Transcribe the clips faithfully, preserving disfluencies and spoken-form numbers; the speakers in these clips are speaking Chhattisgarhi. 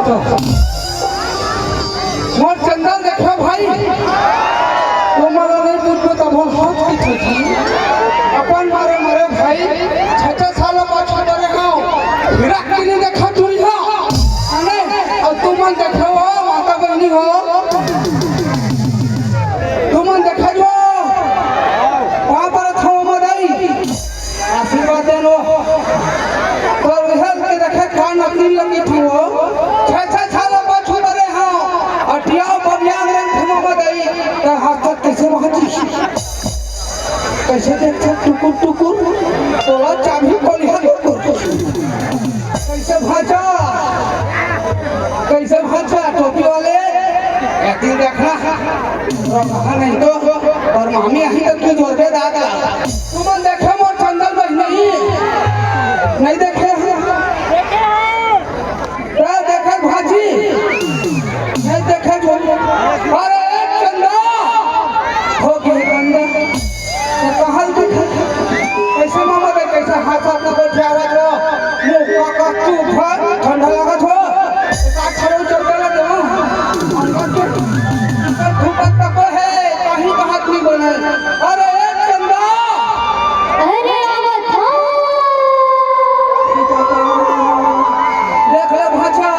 मोर चंदा ल देखो भाई, तुमन नहीं पूछबो तब हम हाथ की ठोकी। अपन मारे मारे भाई, छठे साल पाछू डरे हो, फिर की नहीं देखा तू यहाँ, अने, और तुमन देखो हो, माता बहनी हो, तुमन देखो हो, वहाँ पर था मदाई। आशीर्वाद देनो। तोर हेल्थ के रखे खान अपनी लगी थी वो। छह छह साल पाछू मरे हाँ। अटियाव बनियान रंग थमा बदई। त हाथ तक कैसे पहुंची? कैसे देखते टुकुर टुकुर? तोला चाबी कोलिया टुकुर। कैसे भांचा? कैसे भांचा? टोपी वाले? एक दिन देखना। रखा नहीं तो, और मामी आई तो क्यों जोर पे दादा? तुमन देखे मोर चंदन भाई नहीं? नहीं देखे? क्या देखे भाजी? नहीं देखे जो? अरे चंदा! हो गए अंदर। तो कहाँ देखे? कैसे मामा भाई, कैसे हाथ साथ में बैठे आवाज हो? मुंह का, का चुप है, ठंडा लगा हो। का खड़े उतर के लगे हो? अंदर के, अंदर धूप तक है, कहीं का हाथ नहीं बने। अरे ए चंदा! अरे आवत हो। देख ले भांचा।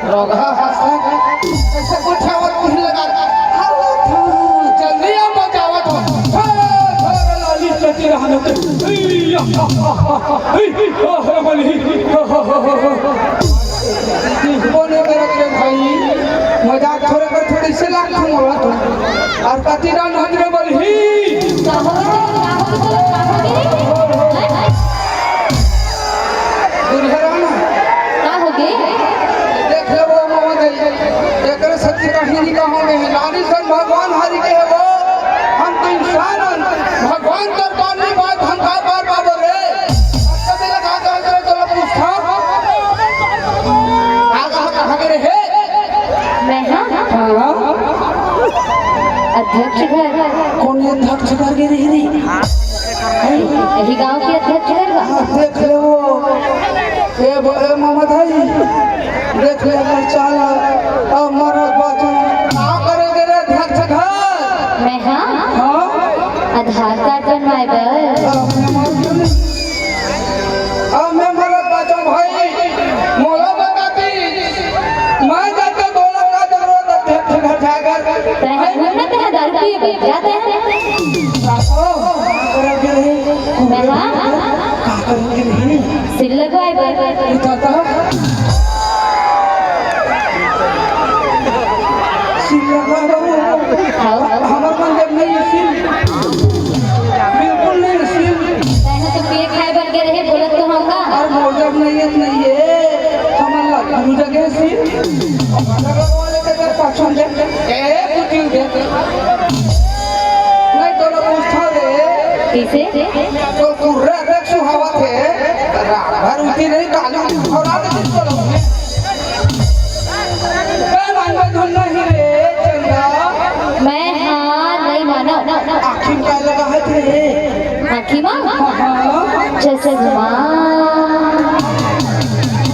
रोगहा हंसा। कैसे कुछ आवत नहीं लगा। आवत हो। जल्दी आ बजावत हो। छोड़, छोड़ लाली चटी रहने दे। अरे बलही। कोने करत रे भाई, मजाक थोड़े कर, थोड़ी से लाग थू मोला तो। और कति डाल हजरे बलही। का हो गे? का हो गे? बोलो, का हो गे? हैं? दुल्हरा ना। का हो गे? देख ले वो मोहन, एकरे सच्ची कहानी का हो गई। नारी सन भगवान हरि के है वो। हम तो इंसान हन। भगवान तो बार नहीं बात हम का बार बार बोल रहे। अच्छा, मेरा कहा, कहा, कहा, चलो पूछता। कहाँ, कहाँ, कहाँ के रहे? मैं हाँ? हाँ। अध्यक्ष घर। कौन है अध्यक्ष घर के रही रही? यही गांव के अध्यक्ष घर का? हाँ, देख ले वो। ए, ब-, ए, मामा भाई, देख ले, मैं चाल, अब मरत बाचो। का करे के रे अध्यक्ष घर? मैं हाँ? हाँ? आधार कार्ड बनवाए बर। अब मैं मर गयो नहीं। अब मैं मरत बाचो भाई, मोला बताती, मैं जाके दो लाख का जरूरत अध्यक्ष घर जाकर। तैं घूमना तैं दारू पिए बर जाते हैं। का करोगे रे? मैं हाँ? का करोगे रे? सिल लगवाए बर। ये दादा। सिल लगवाए बर। हाँ। हमर मन जब नहीं है सिल। बिल्कुल नहीं है सिल। तैं तो पिए खाए बर गे रहे, बोलत तो हम का? अरे मोर जब नहीं है, नहीं है। हमर ला गुरु जगह सिल। हमर लगवा लेते कर पाछू दे। ए, कुछ दे। नहीं तो ना पूछता रे। कैसे? तो पूरा रख सुहावत है। रात भर उठी नहीं, काली उठी, खौरा दे, चलो। मैं मानव धुन नहीं रे, चंदा। मैं हाँ नहीं मानव। आँखी में का लगा है तेरे? आँखी में? हाँ, हाँ। चश्मा।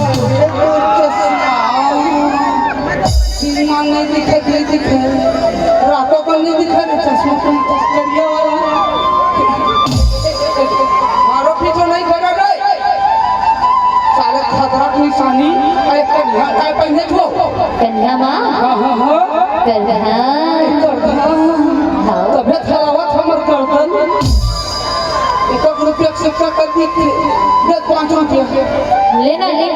अरे, तो चश्मा। सीमा नहीं दिखे, नहीं दिखे। रातों को नहीं दिखे रे, चश्मा पहन के, करिया वाला। मारो पीछे नहीं पड़ा रे। साले खतरा की निशानी, अरे कन्या काय पहने छो? कन्या माँ? हाँ, हाँ, हाँ। करधन। करधन। हाँ। तबे थलावत हमर करधन। एक एक रुपया से कर दी थी। दे पाँच रुपया। लेना ले,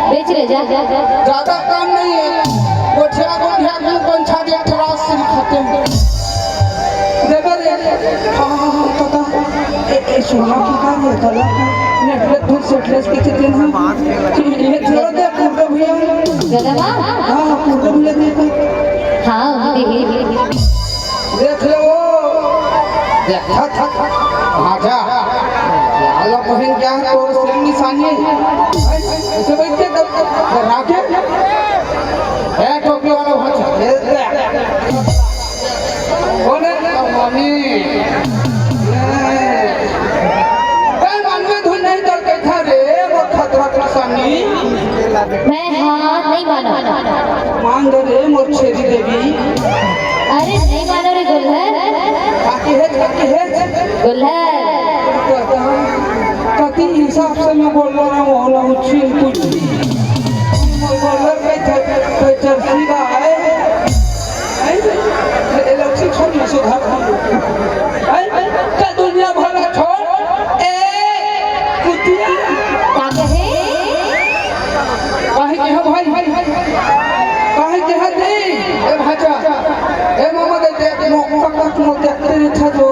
बेच ले जा। ज्यादा काम नहीं है। गोठिया, गोठिया, गुड़ पंछा दे, थोड़ा सिर खाते हैं। दे दे रे। हाँ, हाँ, हाँ, हाँ, पता। ए, ए, सुना कि का रे, तला के नेटलेस फिर सेटलेस के कितने ना? ये जोर दे, कुर्ता भैया। गदवा? हाँ, कुर्ता भैया दे दे। हाँ, दे, दे, दे। देख ले वो। देख, थक, थक, थक। आजा। लाला बहन क्या है, तोर सेम निशानी है। ऐसे बैठ के दब, दब, दबा के। ए, टोपी वाला, वहाँ चल। ए, ए। कौन है? अम्बानी। ए। ए, मन में धुन नहीं चल के था रे, वो खतरा का निशानी। मैं हाथ नहीं मार दुल्हन। कति हिसाब से मैं बोल रहा हूँ, होला उछिल कुछ। मैं बोल रहा हूँ, मैं थे, थे चर्ची का है। हैं? ये लड़की छोड़ ना सुधार। हैं? का दुनिया भला छोड़। ए, कुतिया। का कहे? काहे के हा भाई? काहे के हा जी? ए भाचा, ए मामा दे दे, मो, मो, मो, मो, देखते नहीं था जो।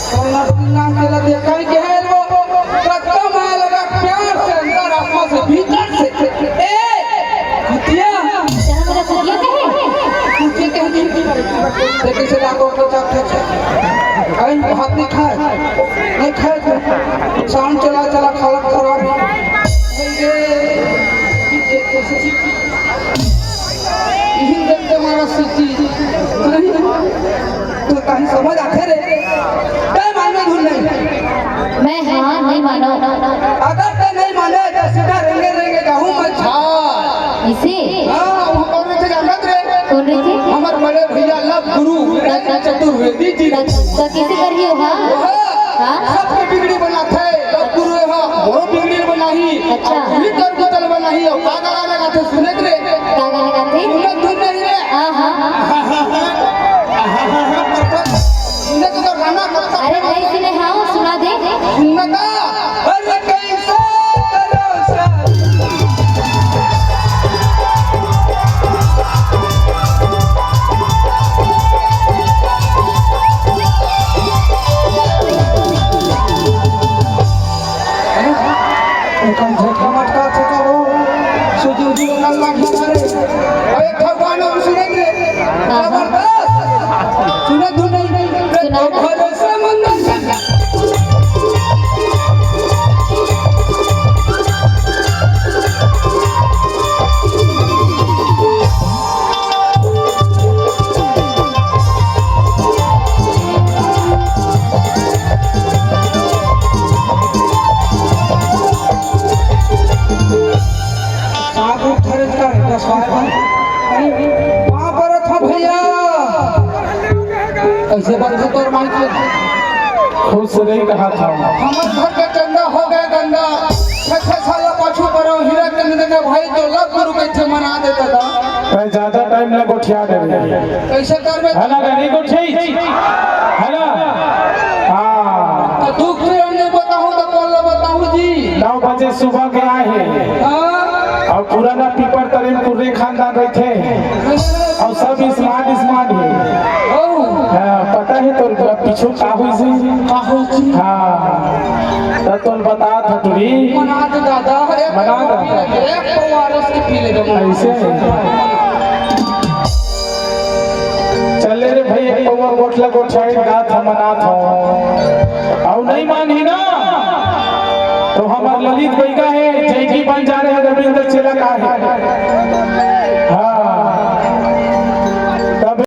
और नर्सिंग नाम के लगे, काहे के हा वो? रत्ता माया लगा प्यार से, अंदर आत्मा से, भीतर से। ए, कुतिया। अच्छा, हमारा कुतिया कहे? कुतिया कहे जी? देखिए, से लागो, अच्छा, अच्छा, अच्छा। अरे, भात नहीं खाए? नहीं खाए थे। शाम चला, चला, खालत खराब है। ये, ये, ये, इही देख के मारा सीटी। नहीं, तो कहीं समझ आथे रे। तै मानना धुन नहीं। मैं हाँ नहीं मानो। अगर तै नहीं माने तो सीधा रेंगे रेंगे जाहूँ मैं झाड़। इसे? हाँ, वो कौन रहिथे जानत रे? कौन रहिथे? हमर बड़े भैया लव गुरु रत्न चतुर्वेदी जी। तो, तो कैसे करिए हो, हाँ? हाँ? हाँ? सबके बिगड़ी बनाथे, लव गुरु है, मोरो बिगड़ी बनाही। अच्छा। भी कर कुतल बनाही, और का गाना गाथे सुनत रे? का गाना गाथे? सुनत धुन नहीं रे। हाँ, हाँ। सुनत तो गाना कब तक अरे नहीं सुने, हाँ, सुना दे। सुनत। अरे कैसा करो सा एकर झोंका मटका चुका हो, सूजी उजी उगल लागी मारे। अरे भगवान, हम सुनत रे, जबरदस्त। सुनत धुन नहीं, सुना। भरोसा मंद। साबुत थरे कर, दस बार। अरे, वहाँ पर था भैया। कैसे बंधु तोर माई के? खुश नहीं कहा था। हमर घर के चंदा हो गए गंदा। छह छह साल पाछू परो हीरा चंद के भाई तो लव गुरु कैसे मना देता था। मैं ज्यादा टाइम ना गोठिया देवे। कैसे करबे? है ना, नहीं गोठियाई? है ना? हाँ। तो दुख से नहीं बताऊं तो कौन ला बताऊं जी? नौ बजे सुबह के आए हैं। हाँ। और पुराना पीपर तरे में कुर्रे खानदान रहते हैं। और सब स्मार्ट स्मार्ट है। ओ। हाँ, पता है तो पीछू का हुई से? का हुई से? हाँ। तो तुम बता था टुरी। मना दे दादा, एक मना दे। एक पौवा रस के पी ले दो। ऐसे? चल ले रे भाई, एक पौवा गोठला गोठियाई गात हम मनात हो। और नहीं मानी ना, तो हमार ललित बैगा है।